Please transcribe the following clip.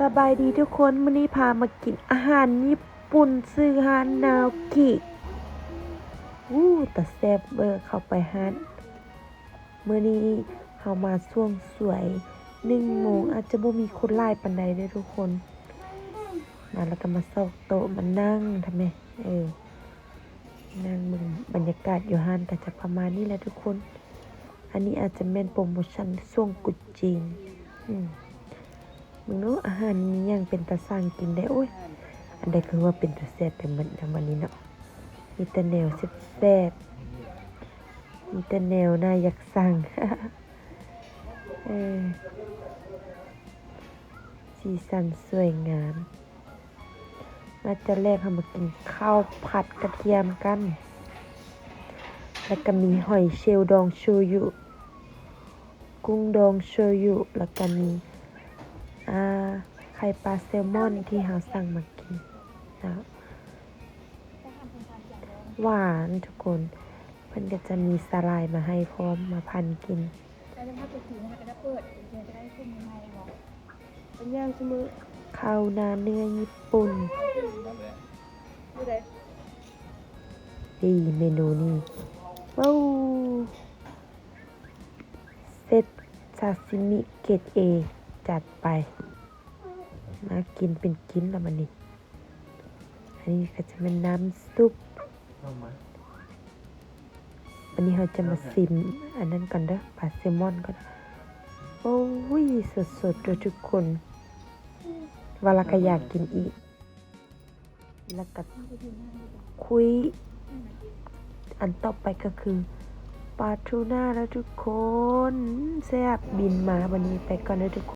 ສະບາຍດີທຸກຄົນ, ມື້ນີ້ພາມາກິນອາຫານຍີ່ປຸ່ນ ຊື່ຮ້ານນາວກິ. ອູ້ ຕາແຊບເບີ ເຂົ້າໄປຮ້ານ. ມື້ນີ້ເຮົາມາຊ່ວງສວຍ ໜຶ່ງໂມງ ອາດຈະບໍ່ມີຄົນຫຼາຍປານໃດເດີ້ທຸກຄົນ. ມາແລ້ວກໍມາຊອກໂຕະມານັ່ງທຳແມ. ເອີ ນັ່ງເບິ່ງບັນຍາກາດຢູ່ຮ້ານກໍຈະປະມານນີ້ແຫຼະທຸກຄົນ. ອັນນີ້ອາດຈະແມ່ນໂປຣໂມຊັນຊ່ວງກຸດຈີນ. ອືມ ເບິ່ງເນາະ ອາຫານມີຫຍັງເປັນຕາສ້າງກິນແດ່. ໂອ້ຍ ອັນໃດຄືວ່າເປັນຕາແຊບໄປໝົດນະມື້ນີ້ເນາະ. ມີແຕ່ແນວແຊບໆ ມີແຕ່ແນວໜ້າຢາກສັ່ງ. ເອີ ສີສັນສວຍງາມ. ມາ ຕອນແລກເຮົາມາກິນເຂົ້າຜັດກະທຽມກັນ ແລ້ວກໍມີຫອຍເຊວດອງໂຊຍຸ ກຸ້ງດອງໂຊຍຸ ແລ້ວກໍມີ ອ່າ ໄຂ່ປາແຊລມອນທີ່ເຮົາສັ່ງມາກິນເນາະ. ຫວານທຸກຄົນ. ເພິ່ນກໍຈະມີສາຫຼ່າຍມາໃຫ້ພ້ອມ ມາພັນກິນ. ເຂົ້າໜ້າເນື້ອຍີ່ປຸ່ນ. ນີ້ເມນູນີ້ ວ້າວ ເຊັດຊາຊິມິເກຣດເອ ຈັດໄປ. ໜ້າກິນເປັນກິນລະບັດນີ້. ອັນນີ້ກໍຈະແມ່ນນ້ຳຊຸບ. ບັດນີ້ເຮົາຈະມາຊິມອັນນັ້ນກ່ອນເດີ້ ປາແຊລມອນກ່ອນ. ໂອ້ຍ ສົດໆ ເດີ້ທຸກຄົນ. ວ່າລະກໍຢາກກິນອີກ. ແລ້ວກໍຄຸຍ. ອັນຕໍ່ໄປກໍຄືປາທູນາເດີ້ທຸກຄົນ. ແຊບ. ບິນມາບັດນີ້. ໄປກ່ອນເດີ້ທຸກ